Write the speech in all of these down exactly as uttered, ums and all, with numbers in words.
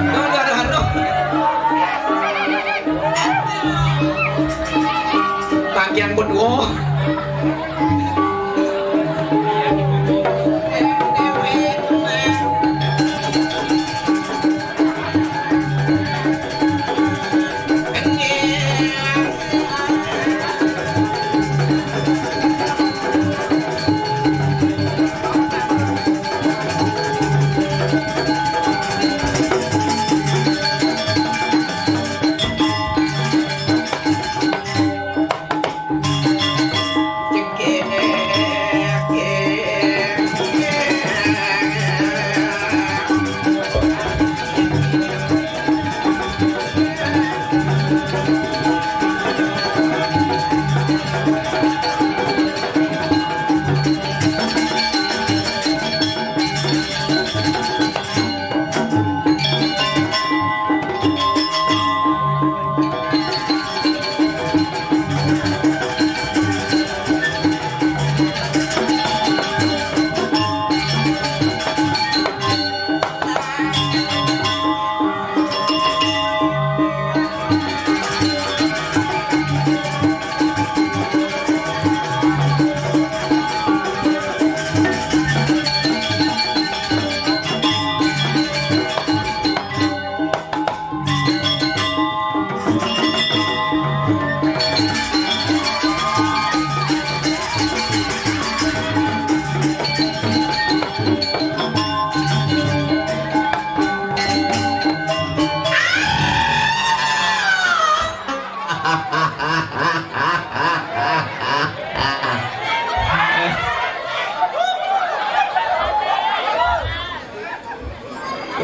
Aduh, aduh, aduh. Bagian kedua.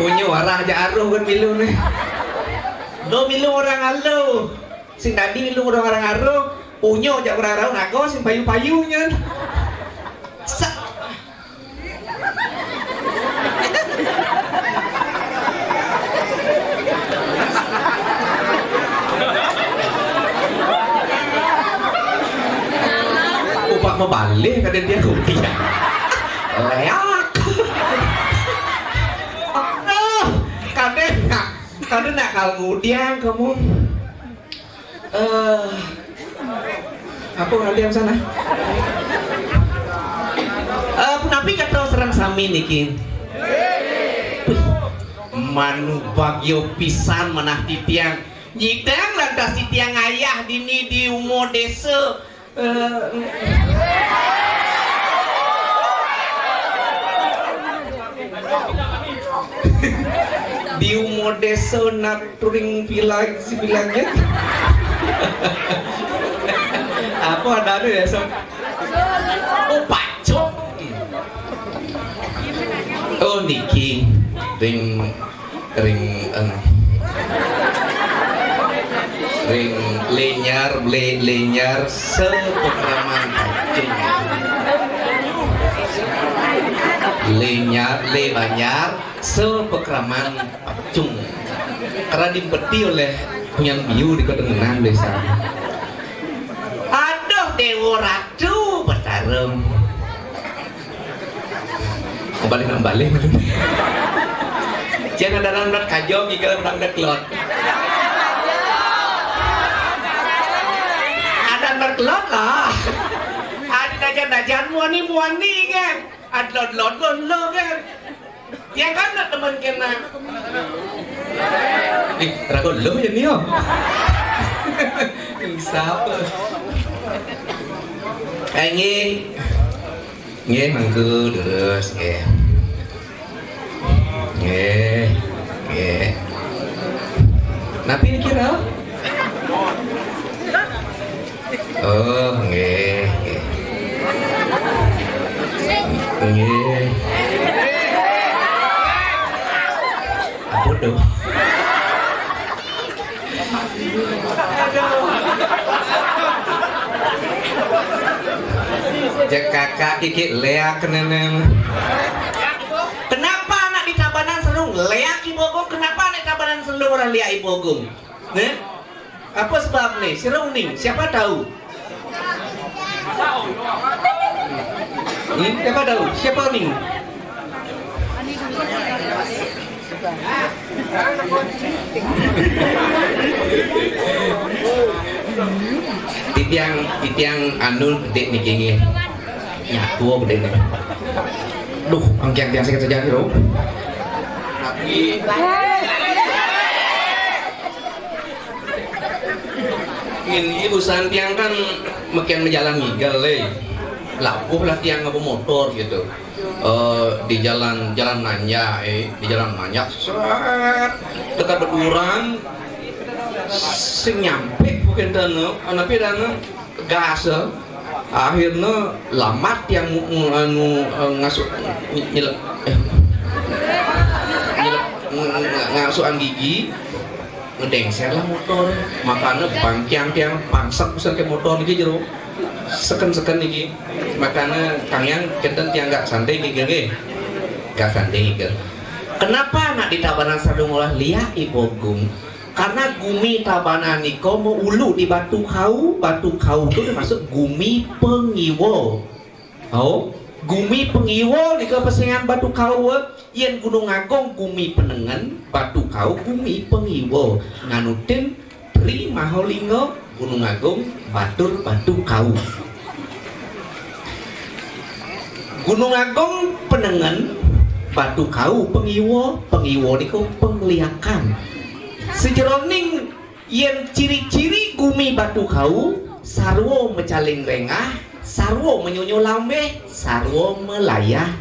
Unyu arah jak aruh kan milu ni. Do milu orang alu. Sing tadi milu orang aruh. Unyu jak orang aruh nago sing payu-payu nyan. Sa- Upak mabalih kada dia kopi ya. Leak. Aduh, kada nak, kada nak kalau ngudiang kamu. Eh, apa ngalih sana? Eh, punapi kata sareng sami niki? Wih, manu bagio pisan manah titiang. Nyidang lantas titiang ayah dini di umur desa. Eh, di umur desa nak turing pilag si pilagnya. Apa ada ada ya, Sam? Oh, pacok. Oh, niki. Ring, ring, eh, ring lenyar, le-, lenyar sepekraman pacung. Lenyar, le banyar sepekraman pacung. Karena dimpeti oleh Kunyan Biu di kedengenan desa. Aduh, Dewa Ratu Bataram. Balik nang balik. Jangan ada anak kajo, mikir anak kelot. Ada anak kelot lah. Ada najan-najan muani, muani kan. Ada lot-lot lo kan. Yang kan nak teman kena. Ih, ragu lo ya nih, oh. Siapa? Engi. Nggih, mangku terus, nggih. Nggih, nggih. Napi niki, Rau? Oh, nggih, nggih. Nggih. Ampun, dong. Jek kakak kiki leak nenen. Kenapa anak di Tabanan Serung leak Ibu Agung? Kenapa anak di Tabanan Serung orang leak Ibu Agung? Nih? Apa sebab nih? Sira uning, siapa tahu? Siapa tahu? Siapa nih? Titiang, titiang anu, dedik niki nggih. Nyatu dedik niki. Duh, angkiang tiang sakit saja, Bro. Tapi ini urusan tiang kan makin majalan ngigel, eh. Labuh lah tiang ngawa motor gitu. Eh, di jalan, jalan nanjak, eh, di jalan nanjak, seret, dekat beduran, sing nyampe bukan dana, tapi dana gas, eh. Akhirnya lambat yang ng-, anu, eh, ngasuh, ny-, nyelep, eh, nyelep, ng-, ng-, ngasuhan gigi, ngedengser lah motor. Makanya bangkiang tiang pangsak pesan ke motor niki jero. Seken-seken niki. Makanya kang yang kenten tiang nggak santai niki nggih. Nggak santai niki. Kenapa anak di Tabanan sadung olah liak ibogung? Karena gumi Tabanan niko meulu di Batu Kau. Batu Kau itu termasuk gumi pengiwo. Oh, gumi pengiwo niko pesengan Batu Kau. Yen Gunung Agung gumi penengen, Batu Kau gumi pengiwo. Nganutin Tri Mahalinga, Gunung Agung, Batur, Batu Kau. Gunung Agung penengen, Batu Kau pengiwo, pengiwo niko pengliakan. Sejeroning yen ciri-ciri gumi Batu Kau, sarwo mecaling rengah, sarwo menyunyu lambeh, sarwo melayah.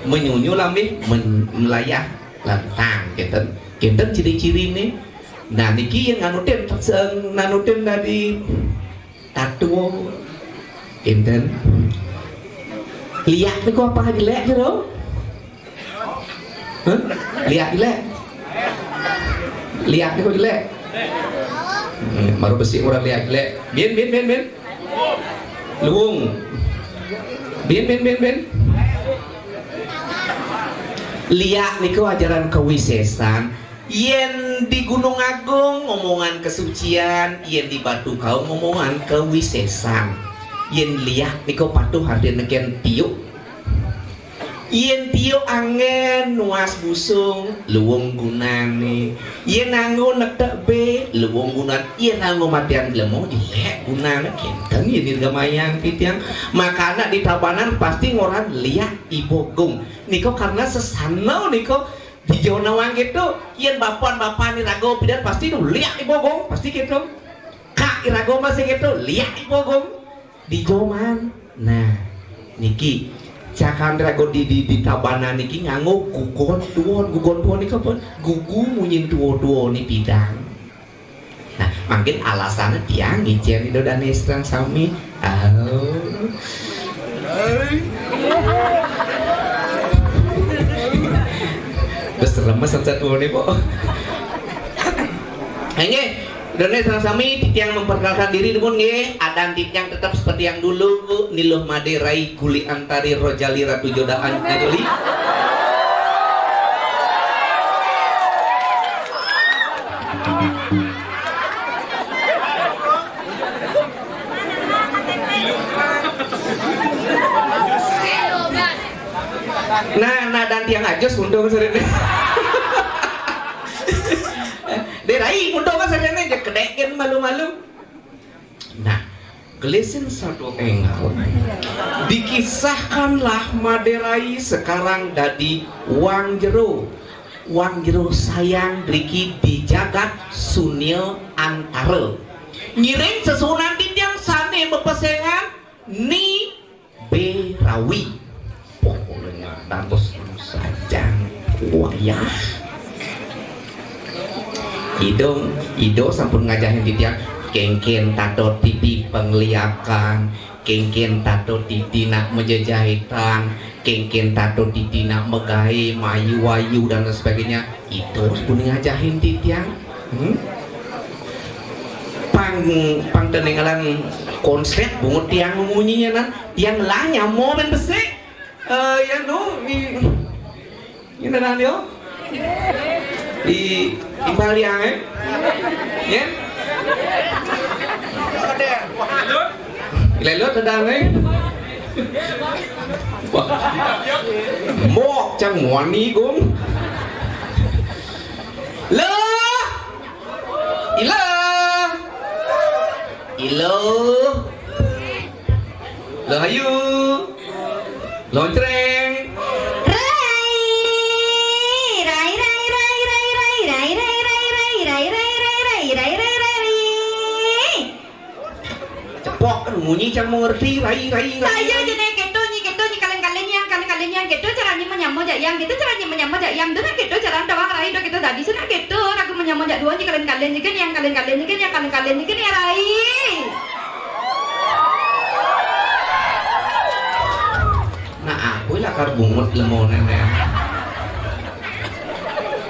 Menyunyu lambeh, men-, melayah lentang, kenten. Kenten ciri-ciri nih. Nah, niki yang nganutin, nganutin dari tato. Kenten. Liak niko apa jelek gitu? Hah? Liak jelek? Liak niko jelek? Hmm, baru besi orang liak jelek. Bin, bin, bin, bin. Luung. Bin, bin, bin, bin. Liak niko ajaran kewisesan. Yen di Gunung Agung ngomongan kesucian, yen di Batu Kau ngomongan kewisesan. Yen liak niko patuh artine ken tiuk. Yen tiuk angen nuas busung, luung gunane. Yen anggo netek be, luung gunan. Yen anggo matian glemo, jelek gunane. Kenten yen dirgamayang titiang. Makana di Tabanan pasti ngoran liak ibogung. Niko karena sesano niko di Jawa nawang gitu. Yen bapan-bapan irago pidan pasti tu liak ibogung, pasti gitu. Kak irago masih gitu, liak ibogung. Di Joman. Nah, niki. Cakan rago di, di, di Tabanan niki nganggo gugon tuon, gugon tuon niki apa? Gugu munyin tuo-tuo ni pidang. Nah, mungkin alasannya tiang ngicen Ido Dane serang sami. Oh. Terus remes satu nih, Pok. Nggih, Done sareng sami, titiang memperkenalkan diri dumun nggih. Adan titiang tetap seperti yang dulu, Niluh Made Rai Guli Antari Rojali Ratu Jodaan Nyadoli. Nah, nah dan tiang ajus untung sering. Derai muda kan sadene je kedek gen malu-malu. Nah, gelisin satu enggal. Dikisahkanlah Maderai sekarang dadi wang jero. Wang jero sayang driki di jagat sunia antara. Ngiring sesuunan titiang sane bepesengan ni Berawi. Pokoknya dados sajang wayah. Idong, Ido sampun ngajahin titiang, kengken tato titi pengliakan, kengken tato titi nak majejahitan, kengken tato titi nak magae mayu-wayu dan lain sebagainya. Ido sampun ngajahin titiang. Hmm? Pang, pang tenengalan konsep bungut tiang munyinya nan, tiang lah nyamo ben besik. Eh, ya no, i, ini nan yo. Di, di Bali yang, eh? Ya? Lelut sedang, eh? Mbok cang muani, Gung. Lo. Ilo. Ilo. Lo hayu. Loncreng. Rai. Rai, rai, rai, rai, rai, rai, rai, rai, rai, rai, rai, rai, rai, rai, rai, rai, rai, rai. Cepok kan munyi cang mengerti, rai, rai, rai, saya rai. Jenek keto, nyi keto, nyi kalen-kalen, yang kalen-kalen, yang keto, caranya menyamo jak yang, keto, caranya menyamo jak yang, dengan keto, caranya tawang rai, do keto tadi, sudah keto, ragu menyamo jak dua, nyi kalen-kalen, nyi kan yang kalen-kalen, nyi kan yang kalen-kalen, nyi kan ya rai. Nah, aku lakar bungut lemo nenek.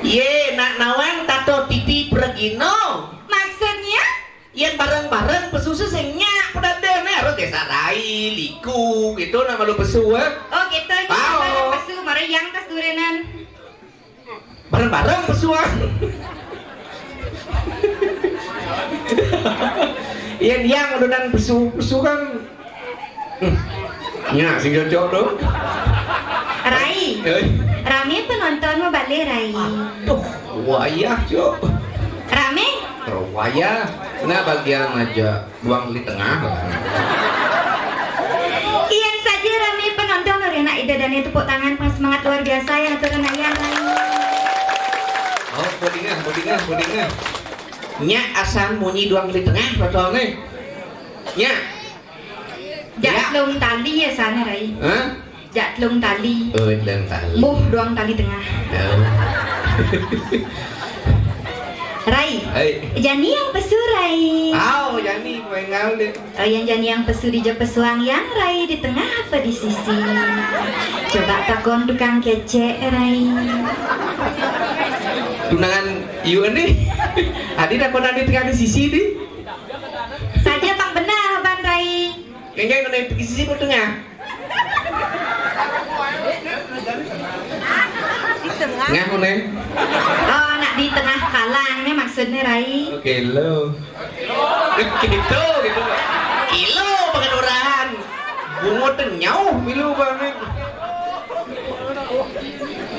Ye, nak nawang tato titi pregino. Maksudnya? Yen bareng-bareng pesu sing nyak pedadene harus desa rai, liku, gitu nama lu pesu, eh. Oh, gitu. Ini bareng pesu, mari yang tas durenan. Bareng-bareng pesu, ah. Yen yang adonan pesu, pesu kan. Hmm. Nya, sing cocok tu. Rai. Eh. Rame penonton mau balik, Rai. Aduh, wayah, Cuk. Rame? Wayah. Nah, bagian aja. Buang di tengah. Ian saja rame penonton, Lur, enak ida dan tepuk tangan, pas semangat luar biasa ya, aturan ayah, Rai. Oh, bodingah, bodingah, bodingah. Nya asal munyi duang di tengah, betul nih. Nya. Jak ya. Telung tali ya sana, Rai. Hah? Jak telung tali. Oh, telung tali. Muh duang tali tengah. Oh. Rai. Hai. Jani yang pesu, Rai. Au, jani, pengal deh. Oh, yang jani yang pesu di je pesuang yang, Rai, di tengah apa di sisi? Coba takon tukang kecek, Rai. Tunangan you ni. Adi takon adi tengah di sisi di. Saja pang benar, Ban Rai. Kayaknya kena pergi sisi pun tengah. Di tengah. Tengah mana? Oh, nak di tengah kalang ni maksudnya, Rai. Oke, lo. Gitu, gitu. Kilo pengeluaran. Bungut nyauh milu banget.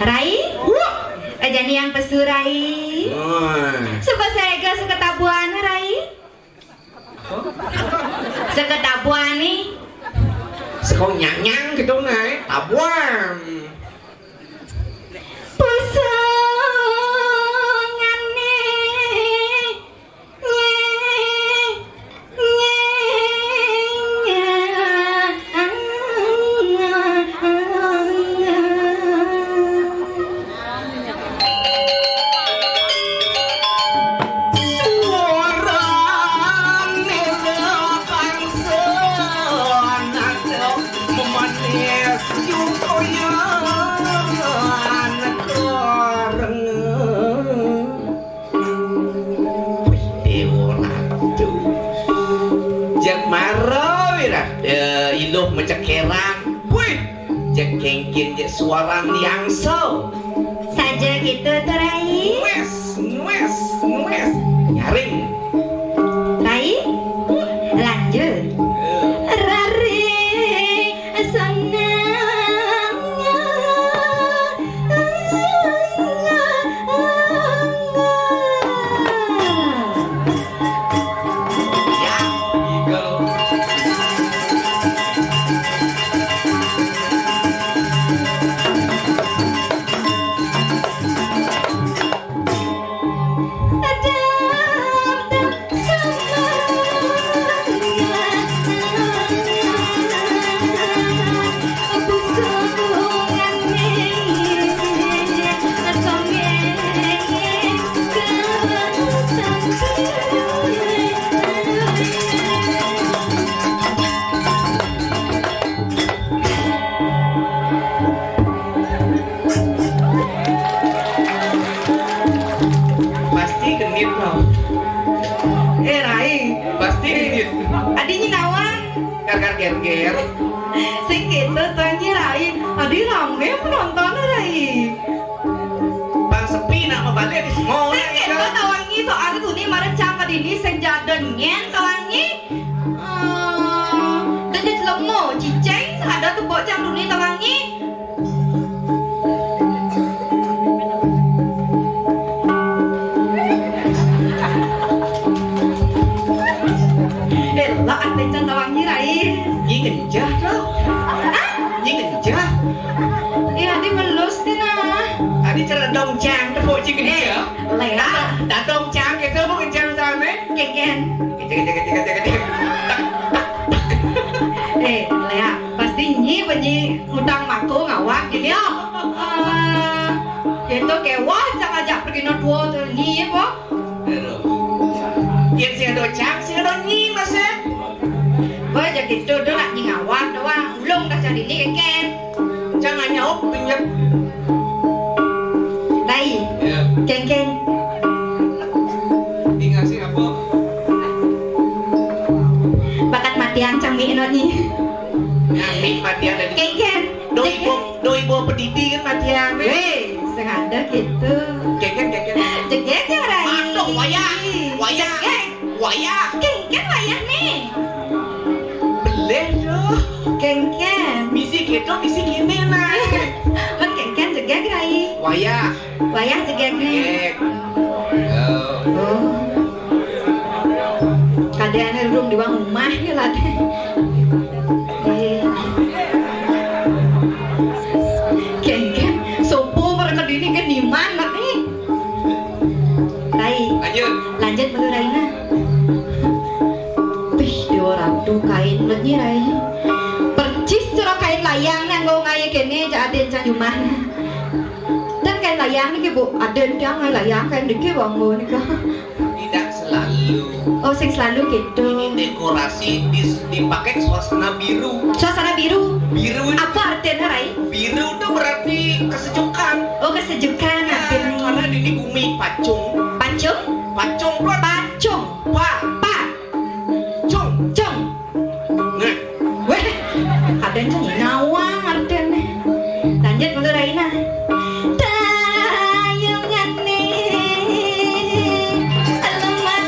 Rai? Wah. Eh, jani yang pesu, Rai. Wah. Suka saya seketabuan, Rai. Seketabuan ni. Sekau nyang-nyang gitu, Nay. Tabuan. Pusungane. Nye, nye, nye. Wih, Dewa Ratu. Jak mara wira, eh, iluh macekerang. Wih, jak kengkin, jak suaran yang so. Saja gitu, Tuh Rai. Nues, nues, nues. Nyaring. Rai, lanjut. Eh. Rari. Senang. Pasti genit no. Eh, Rai. Pasti genit. Adi nyinawang. Gargar gerger. Sing gitu, Tuh, nyi Rai. Adi rame penonton, Rai. Bang sepi nak mau balik di semua. Sing gitu, Tawangi, soalnya tuh ni mara cang ka dini sing jada nyen, Tawangi. Eh, dadi lemo, cicing, sing ada Cang duni tawang nyi. Éla, até cang tawang nyi, Rai. Nyi ngenjah, to. Hah? Nyi ngenjah. Iya, adi melus, tina. Adi celedong cang, tepuk cing ngenjah. Léa. Dadong cang kéto, Bu, ngenjah sané. Kénkén. Kénkén, kénkén, kénkén, kénkén. Eh, Léa, pasti nyi ba nyi ngutang mako ngawak gini, yo. Ah, kéto kéweh cang ajak pergi no tuo tu nyi, ya, Po? Aduh. Yén sing ado cang, sing ado nyi, Mas, ya. Ba, ja kéto, do nak nyi ngawak doang. Ulung dah cang dini, kénkén. Cang anyaup, pinjam. Rai. Ya. Kénkén. Ingat sih apa? Bakat matian cang mi enot nyi. Yang mi matian tadi. Kénkén. Doi ibu, doi ibu pedidi kan matian. Wéh, sing ada gitu. Kénkén, kénkén. Jegég ya, Rai. Aduh, wayah. Wayah. Jegég. Wayah. Kénkén wayah nih. Beleh, yo. Kénkén. Misi kéto, misi kéné, nah. Mén kénkén jegég, Rai. Wayah. Wayah jegég nih. Jegég. Yo. Oh. Kadéané rung di bawah rumah ya, lah. Eh. Kénkén, sopo mereka dini kan di mana nih? Rai. Lanjut. Lanjut, Madu Rai, nah. Wih, Déwa Ratu, kain menurutnya, Rai. Percis cara kain layang nang nggo ngaé kéné, jak adén cang jumah. Dan kain layang niki, Bu, adén tiang ngaé layang kain niki, Bu, nggo nika. Tidak selalu. Oh, sing selalu gitu. Ini dekorasi dis-, dipakai suasana biru. Suasana biru. Biru itu apa artinya, Rai? Biru itu berarti kesejukan. Oh, kesejukan. Ya, artinya. Karena ini bumi pacung. Pacung? Pacung, Bro. Pacung. Pa. Pa. Cung. Cung. Nah. Wéh, kadén cang nawang artiné. Lanjut, Madu Rai, nah. Tayungané lemah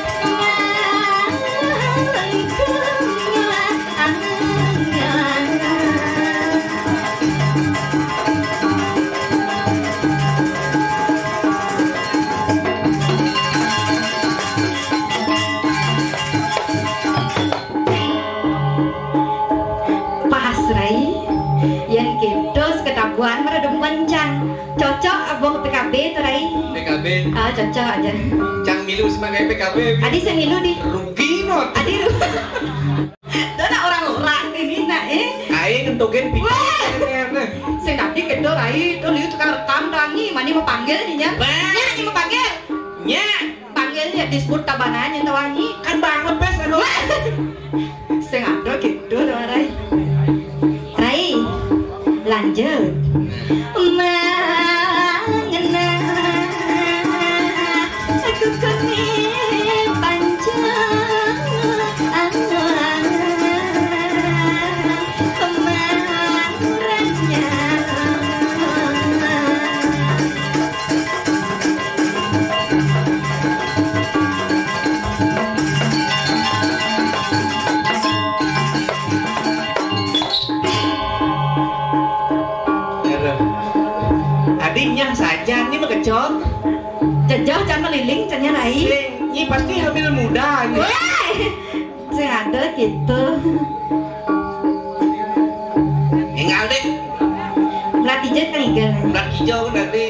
mangkung. Pas, Rai. Yén kéto seketabuan mara demen cang. Cocok abang P K B to, Rai. P K B. Ah, cocok aja. Cang milu sebagai P K B. Adi sing milu di. Rugi, no. Adi ru-, to nak orang-orang ini, nak, eh. Aing ngentokin pikir. Wah. Sing tadi kéto, Rai, to liu tukang rekam, Rai, mani mau panggil nih, nya. Wah. Nya, nih mau panggil. Nya. Panggilnya disebut tabananya, tawangi. Kan banget, Bes, aduh. Sing ada gitu, Rai. Rai, lanjut. Mangena aku kene panjang, pemanguranya. Aduh. Adiknya saja, ini mah kecot. Jejeh, jangan meliling, cenah, Rai. Sing, ini pasti hamil muda, ini. Wéh! Sing ada gitu. Tinggal deh. Belat hijau kan tinggal. Belat hijau nanti.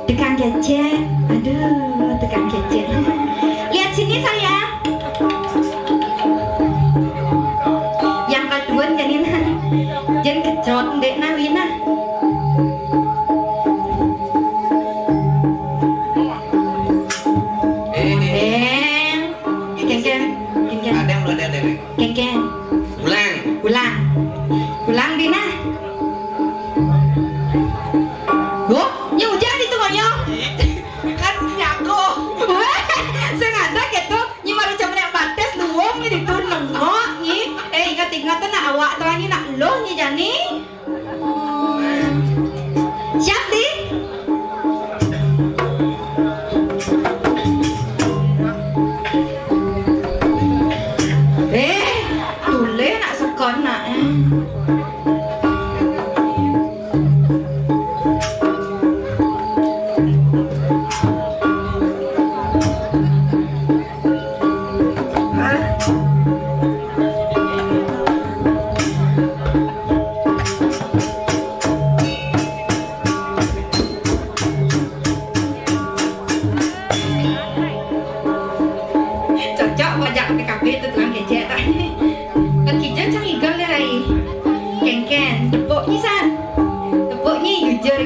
Tukang kecek. Aduh, tukang kecek. Lihat sini, sayang. Yang kaduan jadi nah. Jangan kecot, Dek, nah, Wina. Eh, eh, eh. Deng. Kénkén, kénkén. Ada yang belum ada, ada, ada. Kénkén. Ulang. Ulang. Ulang, Dina. Loh, nya ujar di tu, Monyo. Kan nyaku. Wah, sengaja gitu. Nya mara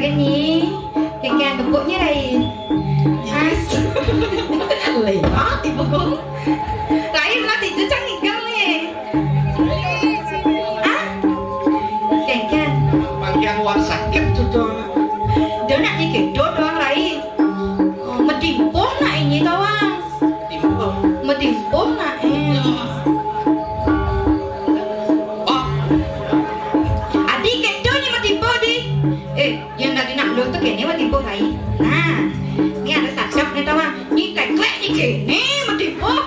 Nyi, kéngkén bekup nyi, Rai. As. Léa, ibu guru. Rai, mula tidur cang ngigel nyi. Ah? Kéngkén. Panggilan wak sakit tuh, tuh. Dia nak dikit doang, Rai. Medimpuh nak ini tawang. Medimpuh. Medimpuh nak, eh. Oh. Adi kéto nyi medimpuh, di. Eh, yang tadi nak lu tuh kéné medimpuh, Rai. Nah, ini ada sacap nih, tawang. Nyi teklek nyi kéné medimpuh.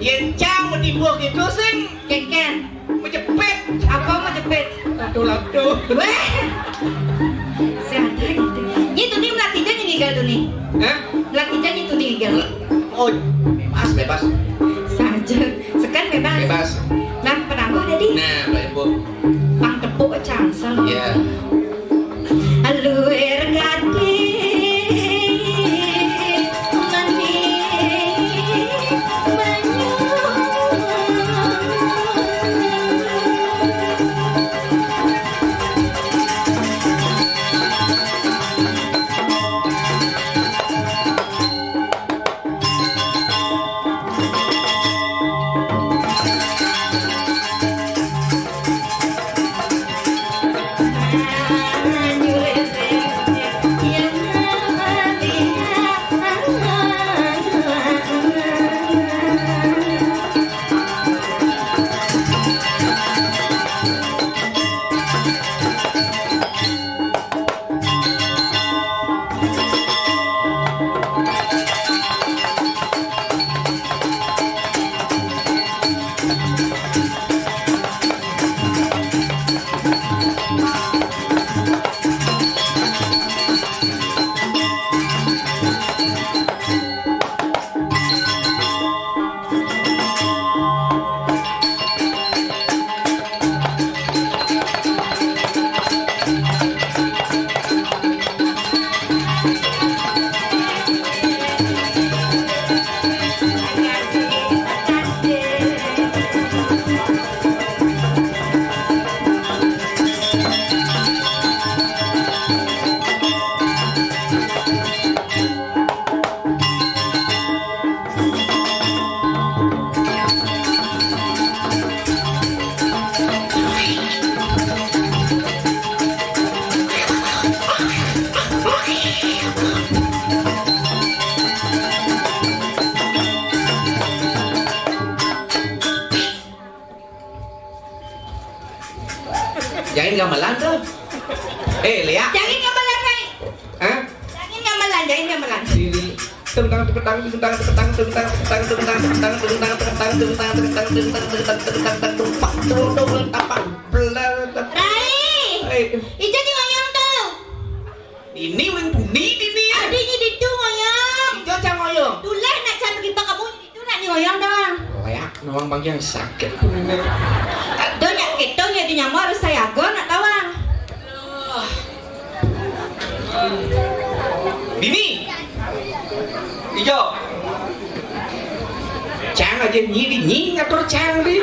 Yén cang medimpuh gitu, sing. Kéngkén. Mejepit. Apa mejepit? Lado-lado. Wéh. Sehat gitu. Nyi tuh nih melatihnya nyi ngigel tuh nih. Hah? Melatihnya nyi tuh nih ngigel. Oh, bebas, bebas. Saja. Sekan bebas. Bebas. Lah, penambuh tadi. Nah, Mbak Ibu. Pang tepuk cangsel. Iya. Aluir gati mani banyu. Jangan gamelan tuh. Eh, Lia. Jangan gamelan, Rai. Hah? Jangan gamelan, jangan gamelan. Sini. Tentang, tentang, tentang, tentang, tentang, tentang, tentang, tentang, tentang, tentang, tentang, tentang, tentang, tentang, tentang, tentang, tentang, tentang, Rai. Eh. Ijo di ngoyong tuh. Ini uling buni dini ya. Adi nyi ditu ngoyong. Ijo cang ngoyong. Tulah nak cang pergi pak kamu. Itu nak nyi ngoyong doang. Leak doang bang yang sakit. Tuh nyak gitu ya di nyamuk harus saya go nak tawang. Bini. Ijo. Cang aja nyi di nyi ngatur cang di.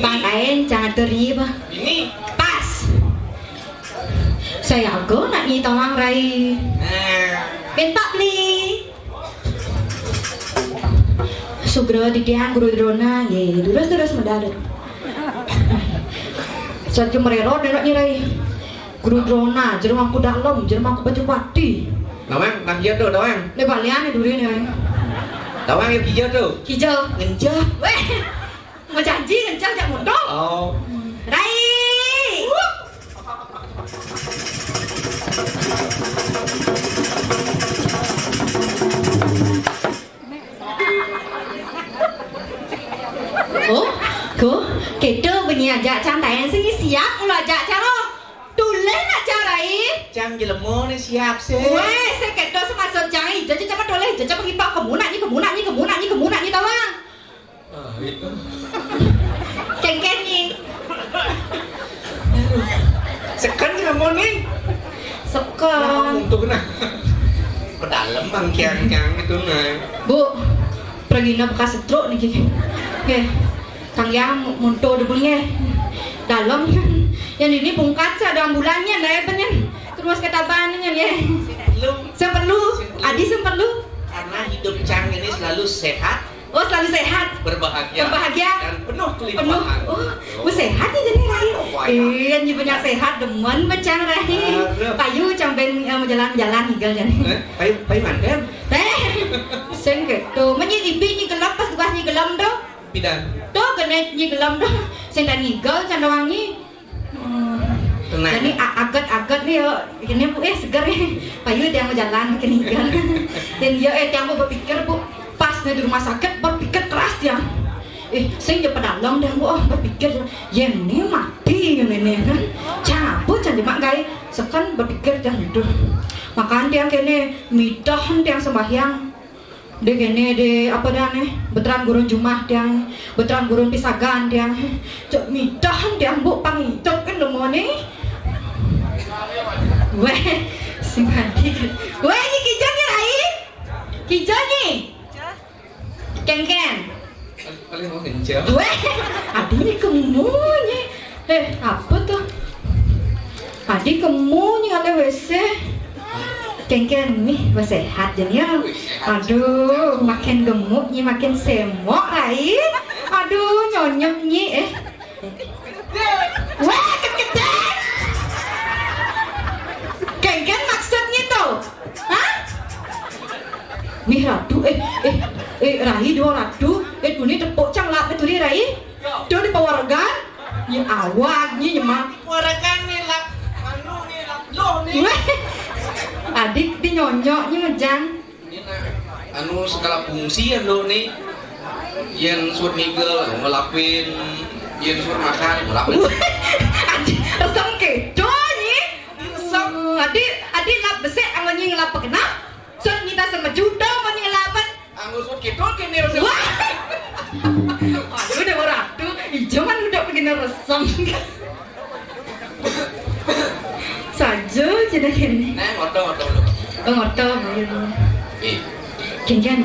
Bang Ain cang atur nyi bah. Bini. Pas. Saya go nak nyi tawang, Rai. Nah. Minta beli. Sugra titiang Guru Drona, nggih, durus-durus medal. Saja merero denok nyi Rai. Guru Drona, jero mangku dalem, jero mangku baju pati. Tawang, nang iya tuh, tawang. Nek baliane duri nih, Rai. Tawang ya kijo tuh. Kijo. Ngenjah. Weh. Mau janji ngenjah jak mundur. Oh. Rai. Oh, ko, kedo benyi ajak cang tayan sing siap ulo ajak cang lo. Tulen nak cang Rai. Cang jelema ne siap sih. Weh, saya kedo semaksud cang ijo aja cang tulen ijo cang pergi pak kemunak ni kemunak ni kemunak ni kemunak ni tawang. Ah, itu. Kengken ni. Sekan kamu ni. Sekan. Nah, untuk nah. Pedalem bang kiang kiang itu nah. Bu, pergi na bekas setruk ni. Oke. Kang yang munto debun nge. Dalam. Yang ini pungkat sih ada ambulannya, nah ya bener. Terus kata apaan ini ya? Sing perlu. Adi sing perlu. Karena hidup Cang ini selalu sehat. Oh, selalu sehat. Berbahagia. Berbahagia. Dan penuh kelimpahan. Penuh. Oh, oh, sehat ya jadi Rai. Oh, iya. Iya, ini banyak sehat, demen becang Rai. Aduh. Payu Cang ben eh, jalan-jalan higal jadi. Eh, payu payu manten. Eh, sing gitu. Menyi ibi nyi gelem pas gua nyi gelem tuh. Pidan. Tuh kena nyi gelem tuh. Sing tadi higal Cang doang nyi. Hmm. Tenang. Jadi a- aget-aget nih yo, ini bu eh seger nih. Payu dia mau jalan bikin higal. Dan yo eh tiang bu berpikir bu, pas nih di rumah sakit berpikir keras tiang. Eh, sing je pedalem dah bu, oh, berpikir yang ini mati yang ini kan. Cabut jadi mak gai, seken berpikir dah itu. Makan tiang kene midah tiang sembahyang. Dek kene de apa dah nih? Beteran gurun jumah tiang, beteran gurun pisagan tiang. Cok midah tiang bu pangidup kan lemo nih. Weh, sing mati. Weh, ini kijang ya Rai? Kijang nih. Ken ken. Paling mau kencang. Weh, adine kemunye. Eh, apa tuh? Adi kemunye ada W C. Ken ken nih, wah sehat jen ya. Aduh, makin gemuk nyi, makin semok Rai. Aduh, nyonyok nyi eh. Wah, keketek. Ken ken maksudnya tuh. Hah? Mih ratu eh eh eh Rai dua ratu eh tuni tepuk cang lap tuni Rai. Tuh di pawargan. Nyi awak nyi nyemak. Pawargan nih lap anu nih lap loh nih. Weh. Adik di nyonyok nyi mejang. Ini nah, anu segala fungsi ya lo nih. Yang suruh migel ngelapin, yang suruh makan ngelapin. Adik resem kedo nyi. Resem. Adik adik lap besek sama nyi ngelap kenal. Sut nyita sama juta mau nyelapet. Anggo sut kidul kini resep. Wah. Aduh, udah ratu. Ijo kan udah begini resem. Saja jadi kini. Nah, ngoto ngoto ngoto. Oh, ngoto, bayu. Eh, Ken ken.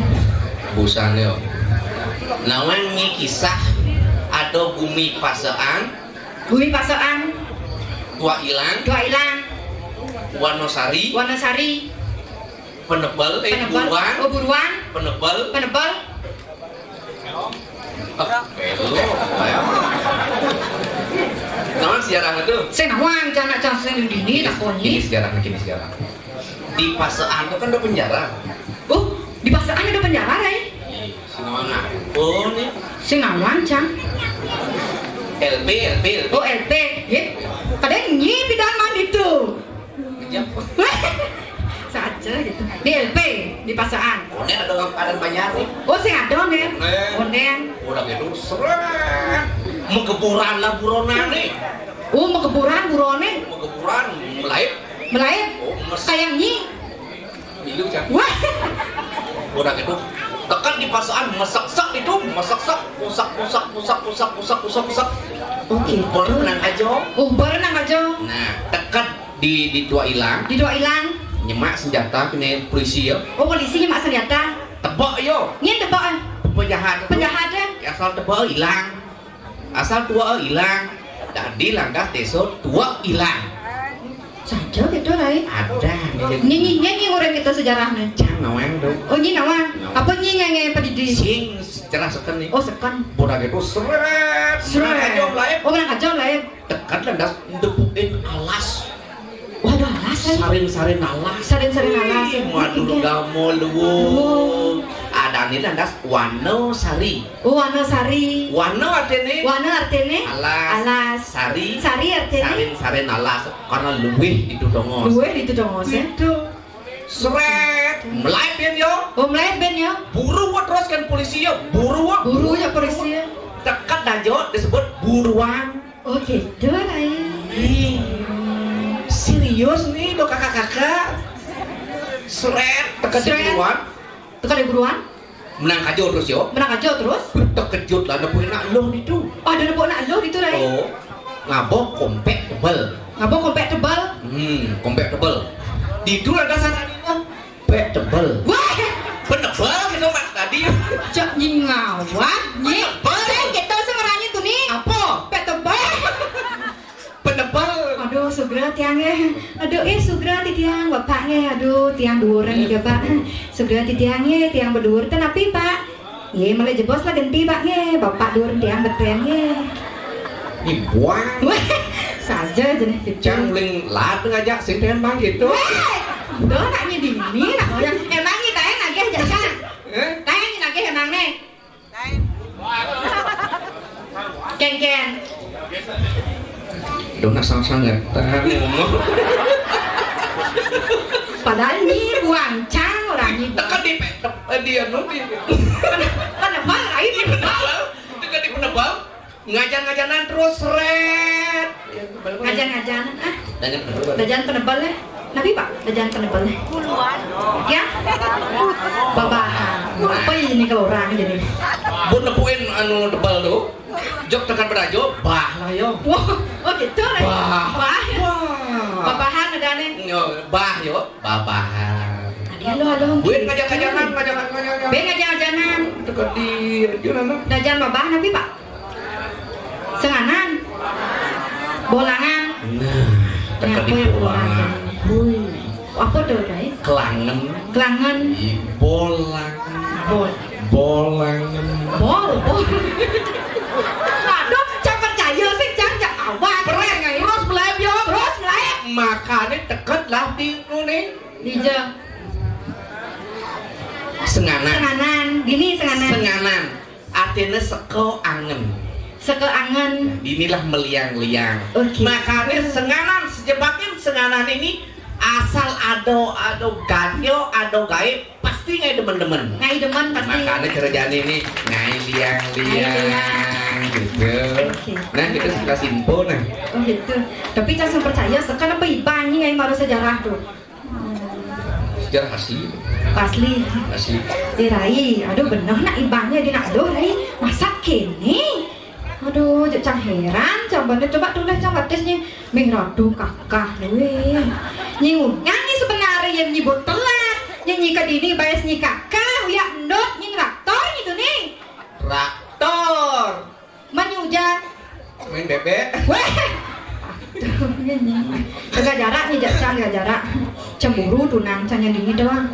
Busan yo. Nawang ni kisah ada bumi pasaan. Bumi pasaan. Tua ilang. Tua ilang. Wanosari. Wanosari. Penebel, eh, penebel. Buruan. Oh, buruan. Penebel. Penebel. Ah, belum. Ayo. Nama sejarah itu? Saya nawang anak cang sing dini ini, takoni. Ini sejarah, ini sejarah. Di Pasaan itu kan ada penjara. Oh, di Pasaan ada penjara, Rai? Iya, sing nawang apa nih? Sing nawang cang. L P, L P, L P. Oh, L P. Ya. Kadang nyi pidan mandi tuh. Saja gitu. Di L P, di Pasaan. Onen ada orang Padan Banjar nih. Oh, sing ada onen. Onen. Onen. Udah gitu, seret. Megeburan lah buronan nih. Oh, megeburan burone. Megeburan, melaib. Melaib. Oh, mes- Kayak nyi. Milu, Cang. Wah. Udah gitu. Tekan di Pasaan, meseksek itu, meseksek, pusak, pusak, pusak, pusak, pusak, pusak, pusak. Oh, gitu. Baru nang aja. Oh, baru nang aja. Nah, tekan di di tua ilang. Di tua ilang. Nyemak senjata kena polisi ya. Oh, polisi nyemak senjata. Tebak yo. Nyen tebak eh. Penjahat. Penjahat eh. Asal tebak ilang. Asal tua ilang. Tadi langkah teso tua ilang. Saja gitu Rai. Ada. Nyanyi nyanyi orang kita sejarahnya. Jangan nawang dong. Oh nyi nawang. Nawang. Apa nyi nyanyi apa di di? Sing sejarah seken nih. Oh seken. Bodak itu seret. Seret. Menang aja lain. Oh menang aja lain. Tekan landas depukin alas. Waduh alas kan? Sarin-sarin alas. Sarin-sarin alas. Ih, Madura Gamo luwung. Ada nih landas Wano Sari. Oh, Wano Sari. Wano artene? Wano artene? Alas. Alas. Sari. Sari artene? Sarin-sarin alas karena luwih itu dongos. Luwih itu dongos ya. Itu. Seret, melaib ben yo. Oh, melaib ben yo. Buru terus kan polisi yo. Buru. Buru ya polisi ya. Dekat dan jawab disebut buruan. Oh gitu, Rai. Ih, serius nih lo kakak-kakak. Seret, dekat di buruan. Tekan di buruan? Menang aja terus yo. Menang aja terus? Terkejut lah, nepuk nak lo itu. Oh, ada nepuk nak lo itu, Rai? Oh, ngabok kompek tebal. Ngabok kompek tebal? Hmm, kompek tebal. Di itu ada sana pek tebal. Wah, penebal gitu Pak tadi. Cok nyingawat, nyi. Penebal. Kita sebenarnya tuh nih. Apa? Pek tebal. Penebal. Sugra tiang nggih. Aduh, eh, sugra titiang, Bapak nggih. Aduh, tiang dhuwuran nggih, Pak. Sugra titiang nggih, tiang bdhuwur ten napi, Pak? Nggih, malih jebos lah genti, Pak nggih. Bapak dhuwur tiang beten nggih. Ih, buang. Wah, saja jeneng gitu. Cang uling laat ngajak sinten bang gitu. Wah, doh nak nyedini nak orang. Emang kita yang nagih jajan. Eh? Tayang nagih emang nih. Ken, ken. Dong nak sang-sangetan ngomong. Padahal nyi buang cang orang nyi. Tekan di pe-, tep-, eh, di anu, di penebal, lain penebal. Tekan di penebal. Ngajan-ngajanan terus seret. Ngajan-ngajanan, ah. Ngajan penebal. Ngajan penebal, eh. Napi, Pak? Ngajan penebal, eh. Ya? Babahan. Apa ini kalau orang jadi? Buin nepukin anu tebal tuh. Jok tekan berajo, bah lah yo. Wah, oh gitu lah. Bah. Bah. Wah. Babahan ada nih. Yo, bah yo, babahan. Aduh, aduh. Buin ngajak-ngajanan, ngajak-ngajanan. Buin ngajak-ngajanan. Tekan di, di mana? Ngajan babahan napi, Pak? Senganan. Bolangan. Nah, tekan di bolangan. Hui. Apa tuh, Dai? Kelangen. Kelangen. Ih, bolangan. Bol. Bolangan. Bol. Bol. Aduh, cang percaya sih, cang, cang awak. Terus, terus melep yo. Terus melep. Makanya deket lah di nih. Dija. Senganan. Senganan. Dini senganan. Senganan. Artinya seka angen. Seka angen. Inilah meliang-liang. Oke. Makanya senganan, sejebakin senganan ini asal ado, ado ganyo, ado gaib, pasti ngai demen-demen. Ngai demen pasti. Makanya kerjaan ini ngai liang-liang. Ngai liang. Gitu. Oke. Nah, kita suka simpul nah. Oh gitu. Tapi jangan percaya, sekarang apa ibanyi ngai baru sejarah tuh. Sejarah asli. Asli. Asli. Eh, Rai, aduh bener nak ibahnya di nak aduh, Rai. Masak kene. Aduh, jek cang heran, cang bener coba tulis cang batisnya. Ming Ratu kakah, weh. Nyi nyanyi sebenarnya yang nyebut telat. Nyanyi ke dini bayas nyi kakah, uyak endut, nyi traktor gitu nih. Traktor. Manyuja. Main bebek. Weh. Jaga jarak nih, jaga jarak. Cemburu tunang, canya dingin doang.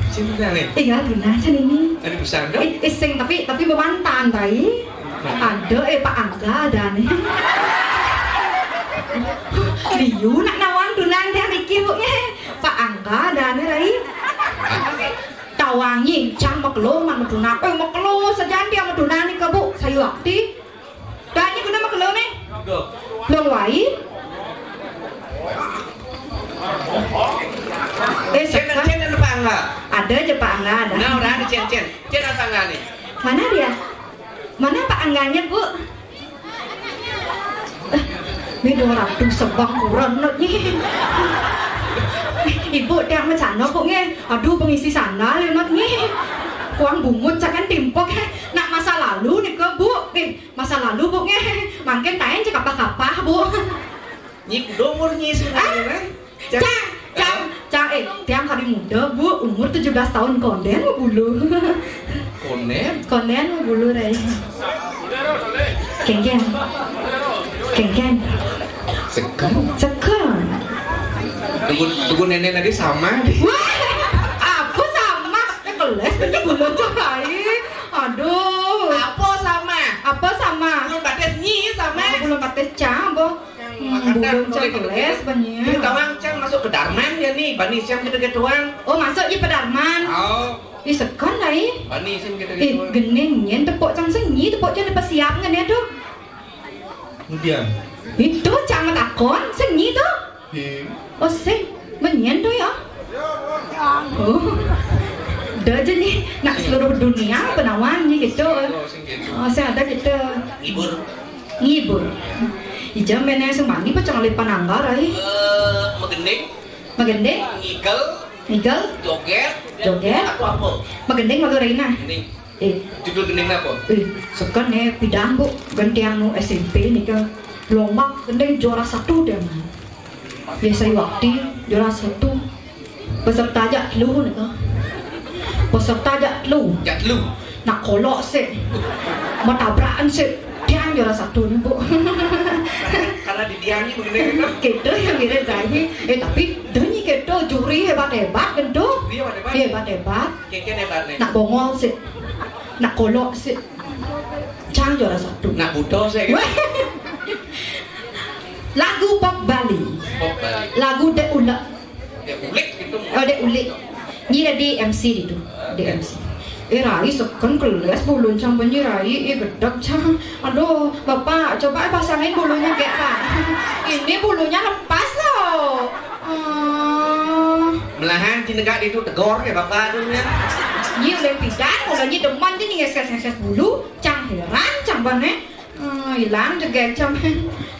Sini nih. Iya, tunang canya ini. Ada pesan dong? Eh, eh, sing, tapi, tapi bemantan, tai. Ada, eh, Pak Angga ada nih. Liu nak nawang tunang dia bikin, Bu, ya. Pak Angga ada nih, Rai. Tawangi, cang makelo man maduna. Eh, makelo sajan dia maduna nih, Bu. Sayu akti. Tanya guna makelo nih. Belum wai. Eh, cen, sekarang cen ada Pak Angga. Ada aja Pak Angga, ada. Nah, orang ada cen, cen. Cen ada Angga nih. Mana dia? Mana Pak Angganya, Bu? Eh, ini dua ratus sebang kurang not nih. Ibu tiang macana kok nge. Aduh, pengisi sandal ya not nih. Kuang bungut cakan timpok. Nak masa lalu nih ke, Bu. Eh, masa lalu, Bu, nge. Mangkin tain cek apa-apa, Bu. Nyi kudu umur nyi sebenarnya, ah, kan? Cang, cang, cang, eh, tiang hari muda, Bu, umur tujuh belas tahun konden bulu. Konden? Konden bulu, Rai. Kengken. Kengken. Sekan. Sekan. Tunggu, tunggu nenek tadi sama. Wah, apa sama? Eh, keles tadi bulu cang, Rai. Aduh. Apa sama? Apa sama? Belum batas nyi sama. Oh, belum batas cang, Bu. Hmm, bulung cang keles, bani. Ini tawang cang masuk ke Darman ya nih, bani siang gitu-gituan. Oh, masuk di Pedarman. Oh. Ih, sekan dah, ih. Bani siang gitu-gituan. Ih, gening nyen tepuk cang senyi, tepuk cang dipesiap ngen ya tuh. Kemudian. Itu cang matakon, senyi tuh. Iya. Oh, sih. Menyen tuh ya. Oh. Dah aja nih, nak seluruh dunia penawan nih gitu. Oh, sing gitu. Oh, saya ada gitu. Ngibur. Ngibur. Ijam bene sumani pa cang lipan anggar ai. Eh, magending. Magending. Ngigel. Ngigel. Joget. Joget. Atau apa? Magending malu Raina. Gending. Eh. Judul gending apa? Eh, sekan eh pidang, Bu, gentiang nu S M P nih ke. Lomba gending juara satu dia mah. Biasa waktu juara satu. Peserta jak telu nih ke. Peserta jak telu. Jak telu. Nak kolok sih. Mau tabrakan sih. Dia juara satu nih, Bu. Di tiang ni begini gitu. Gitu ya, mirip Rai. Eh, tapi denyi gitu, juri hebat-hebat gitu. Iya, hebat-hebat. Hebat-hebat. Kengken hebat nih. Nak bongol sih. Nak kolok sih. Cang juara satu. Nak buto sih gitu. Lagu pop Bali. Pop Bali. Lagu Dek Ulek. Dek Ulek gitu. Oh, Dek Ulek. Nyi dadi M C ditu. Dadi M C. Eh, Rai, seken keles buluné cang, Nyi Rai, eh, gedeg cang. Aduh, Bapak, coba pasangin bulunya, Gek, Pak. Ini bulunya lepas loh. Hmm. Melahan tinegak ditu tegor ya, Bapak, tuh ya. Nyi uling pidan, mula nyi demen nyi ngeskes-ngeskes bulu, cang heran, cang bane. Hmm, ilang jegég cang.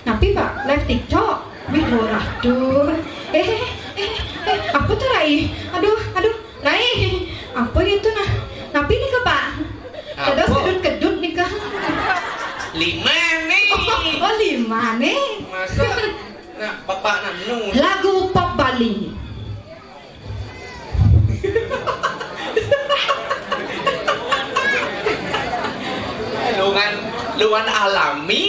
Napi, Pak? Live TikTok? Wih, lurah tuh. Eh, eh, eh, apa tuh, Rai? Aduh, aduh, Rai. Apa gitu nah? Napi nika, Pak? Dados apa? Kedut-kedut nika. Lima nih. Oh, oh, lima nih. Masa? Nah, Bapak nanu. Lagu pop Bali. Luan, luan alami,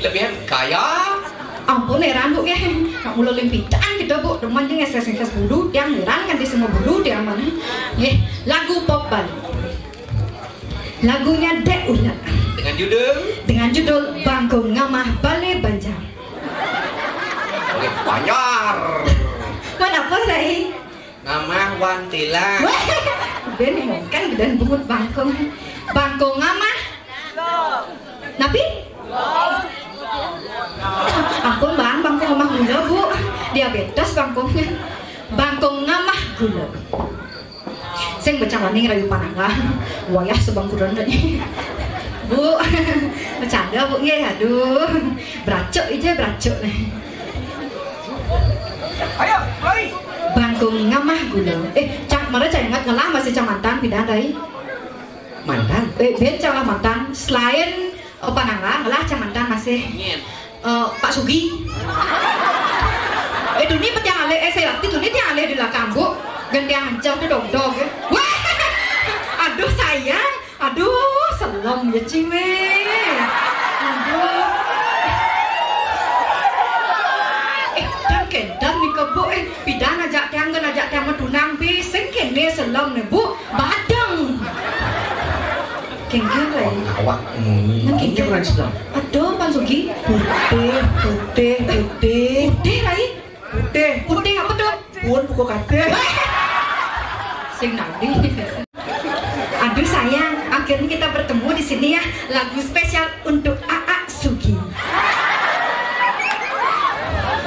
lebihan gaya. Ampun, heran, Bu, ya. Nak mula limpitan gitu, Bu. Demen nyi ngeskes-ngeskes bulu, tiang heran kan di semua bulu, tiang mana. Nggih, lagu pop Bali. Lagunya Dek Ulek. Dengan judul? Dengan judul Bangkung Ngamah Bale Banjar. Bale Banjar. Mana apa, Rai? Ngamah wan tilang. Wah, ben mungkin dan bungut bangkung. Bangkung ngamah. Napi? Ampun, Bang, bangkung ngamah gula, Bu. Diabetes bangkungnya. Bangkung ngamah gula. Sing becang wani rayu panangga. Wayah sebangkuran tadi. Bu, bercanda, Bu, nggih. Aduh, beracuk aja, beracuk nih. Ayo, lari. Bangkung ngamah gula. Eh, cak, mara cak ingat ngelah masih cak mantan pidan, Rai? Mantan? Eh, ben cak lah mantan. Selain, oh, panangga, ngelah cak mantan masih. Nyen. Eh, Pak Sugi. Eh, duni pe tiang alih, eh, saya waktu duni tiang alih di belakang, Bu. Gantian hancur tuh dong-dong, ya. Wah! Aduh, sayang. Aduh, selem ya, Ci, weh. Aduh. Eh, dan kedar nih ke, Bu, eh, pidan ajak tiang, kan ajak tiang matunang, bising kene selem nih, Bu. Badeng. Kengkeng, Rai. Awak, hmm. Nang kengkeng. Kengkeng, Rai, selem. Aduh, Pak Sugi. Putih, putih, putih. Putih, Rai. Putih. Putih apa tuh? Pun buku kate. Sing nadi. Aduh sayang, akhirnya kita bertemu di sini ya. Lagu spesial untuk Aa Sugi.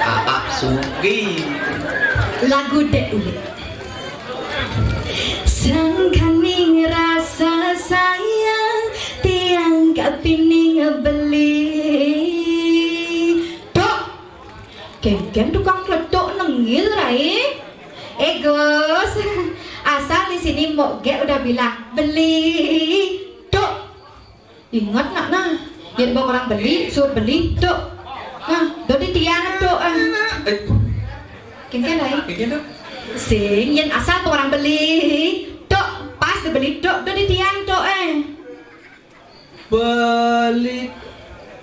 Aa Sugi. Lagu Dek Ulek. Sangkaning rasa sayang, tiang kapining beli. Tok. Kengken tukang kletuk nengil, Rai. Eh, Gus. Asal di sini Mbok Gek udah bilang, "Beli." Tuk. Ingat nak nah. Jadi bawa orang beli, suruh beli. Tuk. Nah, dodi tiang tuk, eh. Eh. Kengken, Rai. Kengken tuk. Sing, yen asal orang beli. Tuk, pas dibeli tuk, dodi tiang tuk, eh. Beli,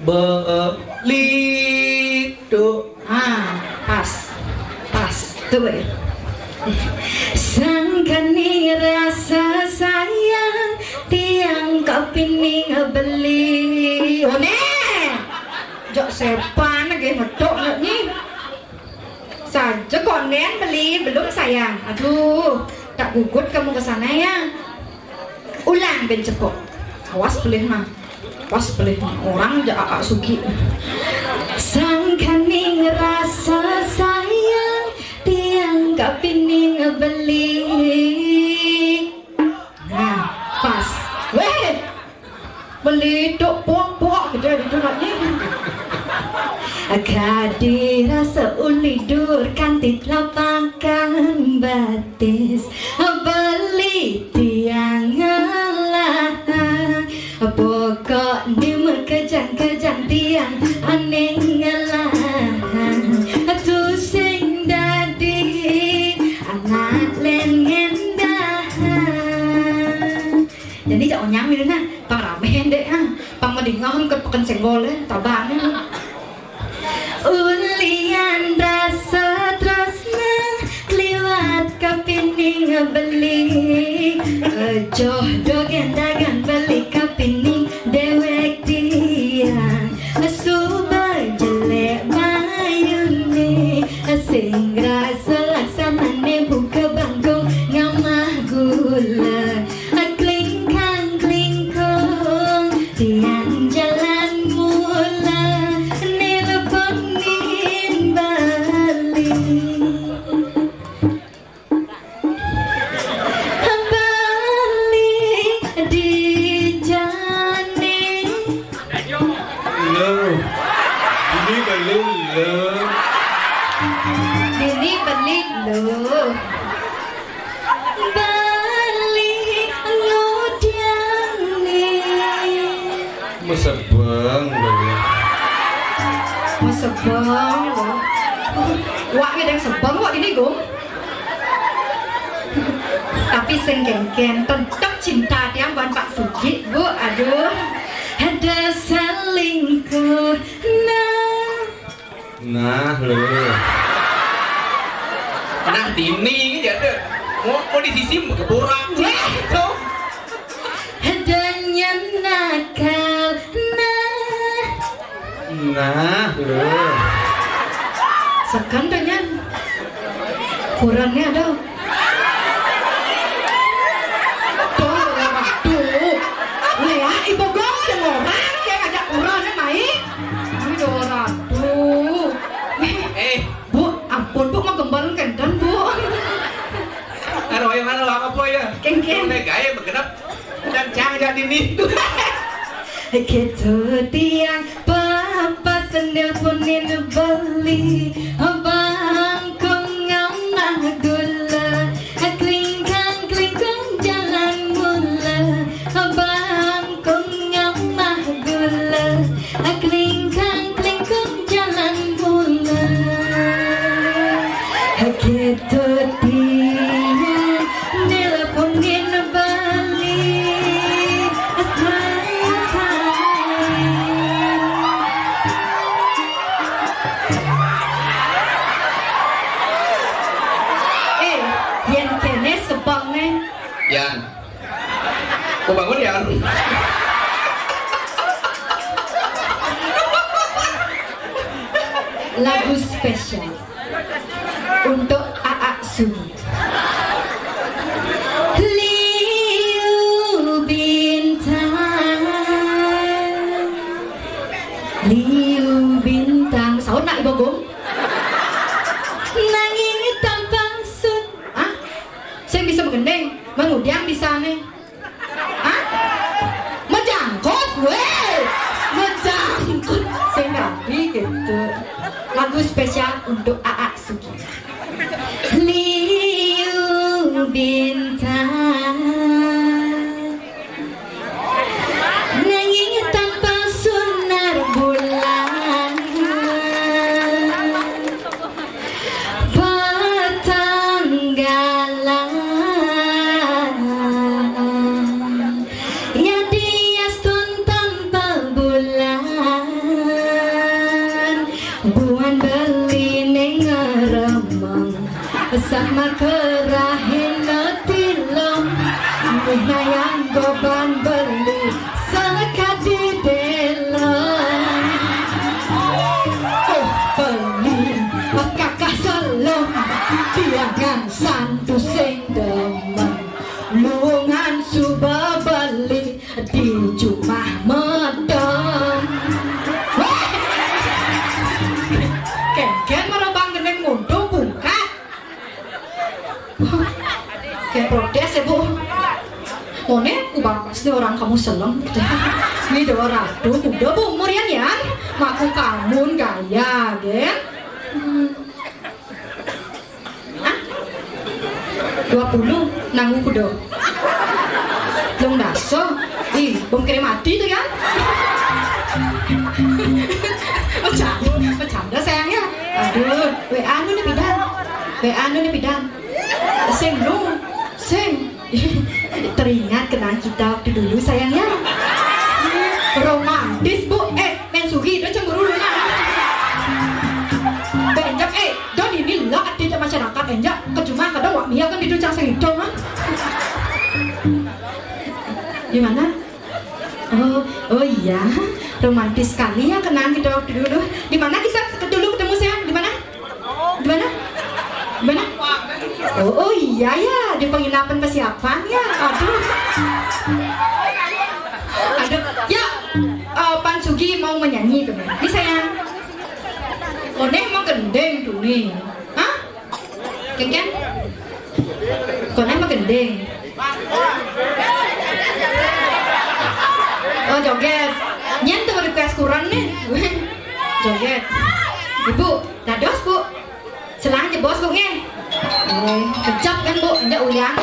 beli, tuh. Ah, pas. Pas. Tuh, ya. Sangkani rasa sayang, tiang kapining beli. Oh, nih. Jok sepan lagi ngetok nih. Saja konden beli, belum sayang. Aduh, tak gugut kamu ke sana ya. Ulang ben cepok. Awas pelih mah. Awas pelih mah. Orang ja Aa Sugi. Sangkaning rasa sayang, tiang kapining beli. Nah, pas. Weh, beli tuk puak-puak gitu ya, gitu nak ni. Kadi rasa ulidur kanti telapak batis, beli tiang ngelah. Pokok ni mekejang-kejang tiang aning ngelah. Tu sing dadi anak len ngendah. Jadi jak onyang ni nah, pang rame dek ha. Pang madingah ke peken senggol eh, tabang eh. Ulian rasa tresna liwat kapining beli. Joh dogen dagan beli kapining dewek tiang. Suba jelek mayune, sing rasa laksanane buka bangkung ngamah gula. Klingkang klingkung tiang jalan mula, nelponin balik. Balik di jane. Lo, ini belum lo. Ini balik lo. Balik ngudiang ni. Mesebeng lo. Mesebeng lo. Wak ngedeng sebeng wak dini, Gung. Tapi sing kenken, tetep cinta tiang ban Pak Sugih, Bu. Aduh. Ada selingkuh. Nah. Nah, lho. Nah, dini ya tuh. Mau, mau di sisi keburak. Weh, tuh. Adanya nakal. Nah. Nah, lho. Sekan dengan kurannya ada. Tuh, waduh. Lea, ibu gong sing orang kayak ngajak kurannya main. Aduh, aduh. Eh, Bu, ampun, Bu, mau gembal kenten, Bu. Anu, yang mana lah, apa ya? Keng, keng. Udah gaya bergenap. Dan cang jadi nih. Gitu tiang papa sendil punin beli bangkung ngamah gula. Klingkang klingkung jalan mula. Bangkung ngamah gula. Klingkang klingkung jalan mula. Gitu tiang nelponin balik. Sayang, sayang. Eh, yen kene sebeng ne. Yan. Kok bangun ya? Lagu spesial untuk Aa Sugih. Liu bintang, liu bintang. Saut nak Ibu Gong? Nanging tanpa sun. Ah? Saya bisa mengendeng, mengudiang bisa nih. Hah? Mejangkut, weh. Mejangkut. Sing rapi gitu. Lagu spesial untuk Aa Sugih. Liu bintang. Nanging tanpa sunar bulan. Patanggalan. Ya diastun tanpa bulan. Buan beli ning remeng. Sama kerahin tilong. Nayang goban beli. Sama kadi delong. Oh, beli. Kakah selong. Tiangan santu sing demen. Lungan suba beli. Di jumah medem. Weh. Kengken merobang gendeng muntung bungkat. Kayak protes ya, Bu. Mone, ubang pasti orang kamu selem gitu. Ini dua ratu, udah, Bu, umur ya, Nian. Maku kamu gaya, gen. Hmm. Hah? Dua puluh, nanggu kudo. Belum daso. Ih, belum kira mati tuh ya. Bercanda, bercanda sayangnya. Aduh, W A nu nih pidan. W A nu nih pidan. Sing nu, sing. Teringat kenangan kita waktu dulu sayangnya. Romantis, Bu. Eh, Neng Sugi, udah cemburu lu, Nang. Lah, ada cak masyarakat enjak, kejumah kadang wak dia kan itu cak sing itu, ha? Di mana? Oh, oh iya, romantis sekali ya kenangan kita waktu dulu. Di mana kita dulu ketemu saya? Di mana? Di mana? Di mana? Oh, oh iya ya, di penginapan kesiapan ya. Aduh. Aduh, ya, eh, Pan Sugi mau menyanyi tuh. Ini saya. Koneh mau gendeng tuh nih. Hah? Kengken? Koneh mau gendeng. Oh, joget. Nyen tuh request kurang nih. Joget. Ibu, dados, Bu. Selang jebos, Bu, nggih. Eh, kejap kan, Bu, enjak uyang.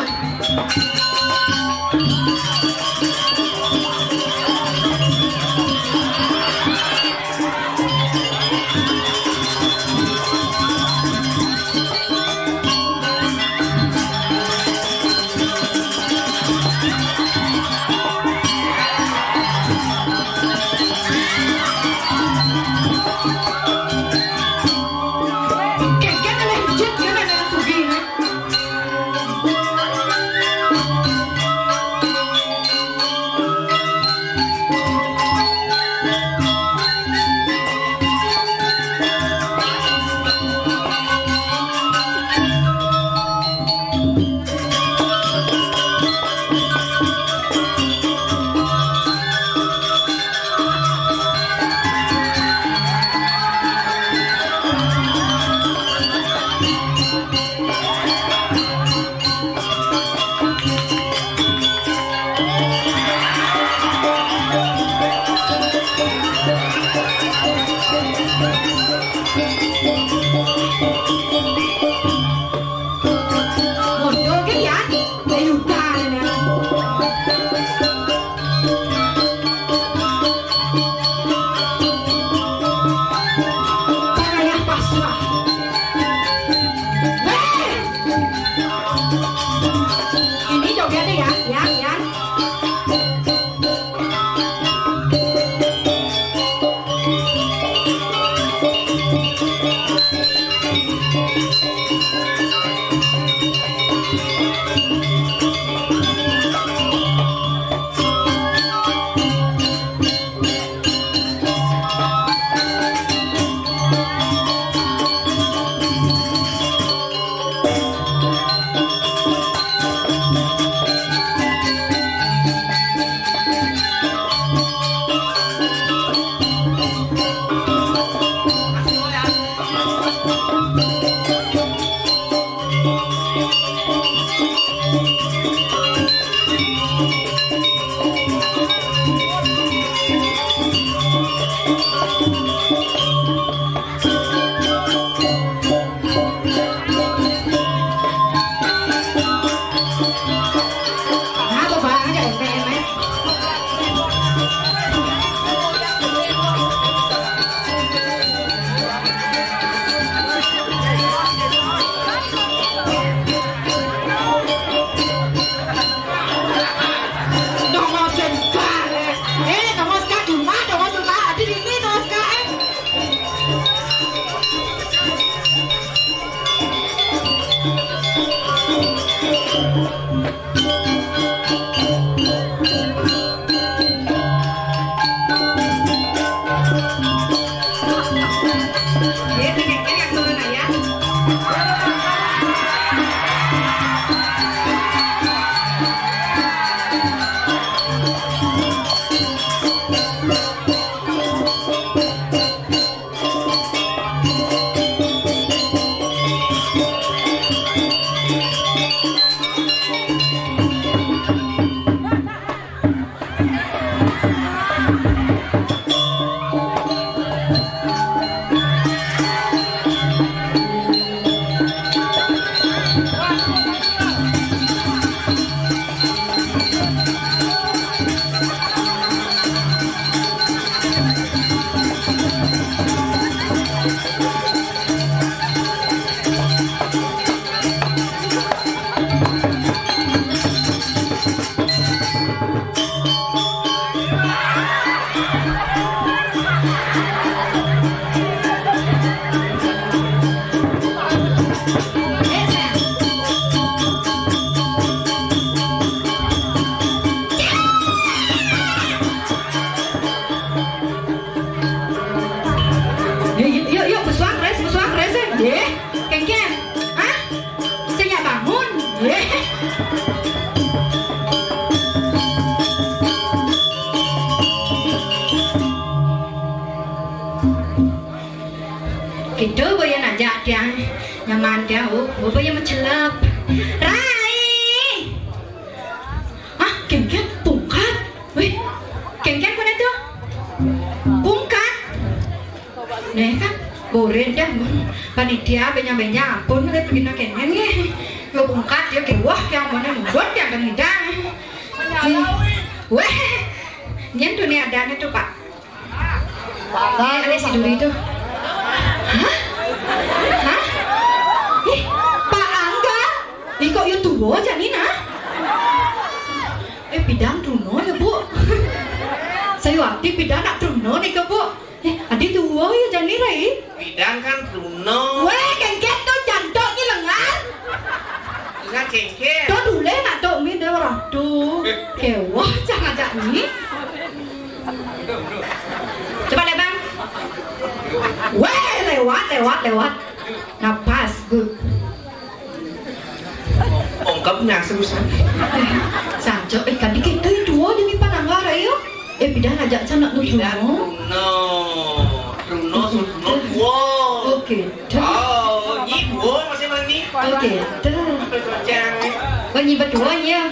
Mondok ya, ya udah. Saya pasrah. Weh! Ini jogetnya ya, ya, ya. Yuk, yuk, yuk, yuk, besuang res, besuang res, eh. Nggih. Kengken. Hah? Sing nyak bangun. Nggih. Gitu, Bu, ya, ngajak tiang nyaman tiang, Bu, Bu, Bu, ya, mecelep. Rai. Ah, kengken pungkat. Wih, kengken mana tu? Pungkat. Nih kan, burit dah. Panitia benya-benya ampun, udah begini kengken nih. Yo pungkat, yo kewah, yang mana nurut, yang kan hidang. Weh, nyen tu nih adanya tu, Pak. Ane si Duri tu. Hah? Hah? Ih, Pak Angga. Ih, kok yo tuwa jani nah? Eh, pidang truno ya, Bu. Saya waktu pidang nak truno nih ke, Bu. Eh, adi tuwa ya jani, Rai. Pidang kan truno. Weh, kengket tu jantok ni lengar. Enggak kengket. Tu dule nak tok mi dah ratu. Kewah cang ajak ni. Coba deh, Bang. Weh, lewat, lewat, lewat. Nah, pas, good. Ongkep nah, seriusan. Saja, eh, kan dikit tu itu aja nih pananggar, ayo. Eh, pidang ajak cang nak nu Pidang truno. Truno. Truno, su Truno, dua. Oke, dah. Oh, nyi dua masih mana ni? Oke, dah. Apa tu, Cang? Oh, nyi berdua, ya.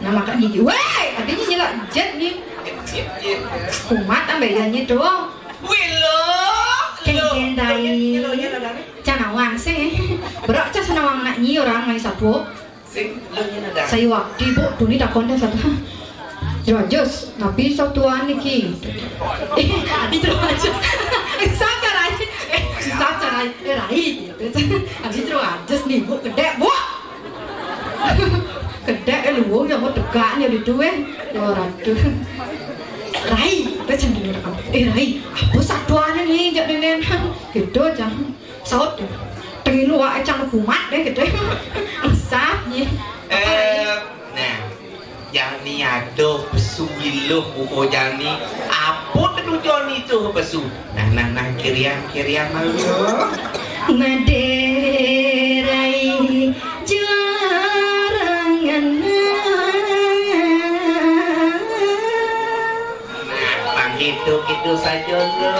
Nah, makanya nyi. Weh, adanya nyi lah jet ni. Kumat ambil ya nyi tu. Wih, lo. Kengken dai. Lo, lo, lo, lo, lo, lo. Cang nawang sih. Berak cang nawang nak nyi orang main sapu. Sing, lu nyen ada. Saya waktu, Bu, tu ni takon dah satu. Jero Ajus, tapi satuan niki. Adi Jero Ajus. Eh, sapa Rai? Eh, sapa Rai? Eh, Rai. Adi Jero Ajus ni, Bu, kedek, Bu. Kedek, eh, lu, ya, Bu, tegak ni, adi tu, eh. Dua ratus. Rai, kita cendil. Eh, Rai, apa satuan ni, jak nenen? Gitu, cang. Saut. Tengilu wae cang kumat deh gitu. Sah, nggih. Eh, nah, jani aduh pesu iluh buko jani. Apa ketujuan itu pesu? Nah, nah, nah, kiriang, kiriang malu. Madé rai juarangan. Nah, pang gitu-gitu saja lo.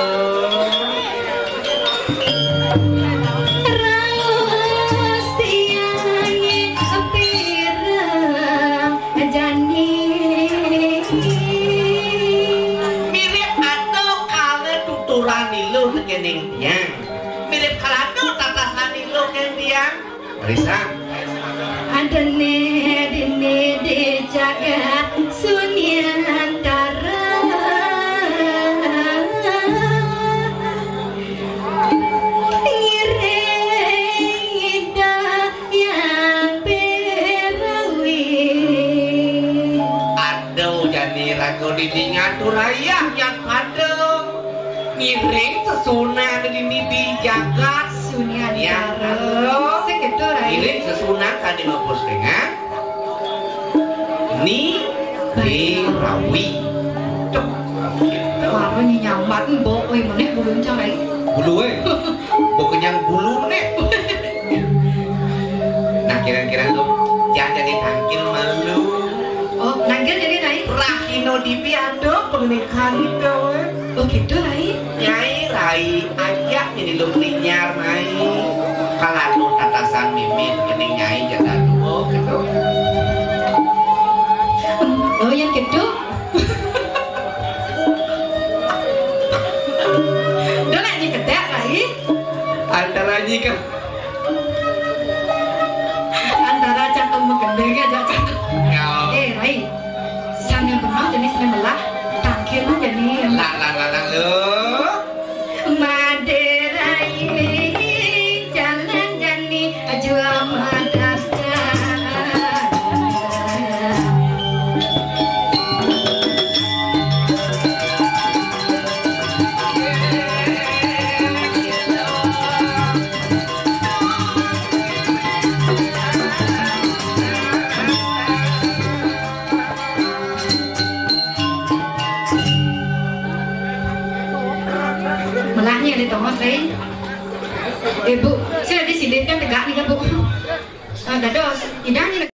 Raos tiangé pirang jani. Mirip ato kala tuturan iluh kéning tiang. Mirip kalato tatasan iluh kéning tiang. Marisa. Adané dini di jagat Sunyantara. Ngiring ida yang perawi. Aduh, jani raga dini ngatur ayah yang pada. Ngiring sesunan dini di jagat Sunyantara. Ya, halo. Sing gitu, Rai. Ngiring sesunan kadi ngopos dengan ni di rawi. Cok. Baru nyi nyambat, mbok, oi, meneh bulu encang, Rai. Bulu, eh. Mbok kenyang bulu, nek. Nah, kira-kira lo, jangan jadi tangkil malu. Oh, nangkil jadi, Rai? Rahino dipi ada pernikahan itu, eh. Oh, gitu, Rai? Nyai, Rai, ajak jadi lu linyar, Rai. Kalau anu tatasan mimin, ini Nyai jaga dua, gitu. Oh, yang gitu? Udah lah, ini kedek, Rai. Antara nyi ke Antara cangkem magending aja cangkem. Ya. Eh, Rai. Sang yang benar jenis membelah. Tangkir mah jadi. Lah, lah, lah, lah, lo. Madé rai, jalan jani, jual madaskan. Malahnya ada tongos, eh. Eh, Bu, saya ada sini kan tegak nih, Bu. Ah, dados, idang ni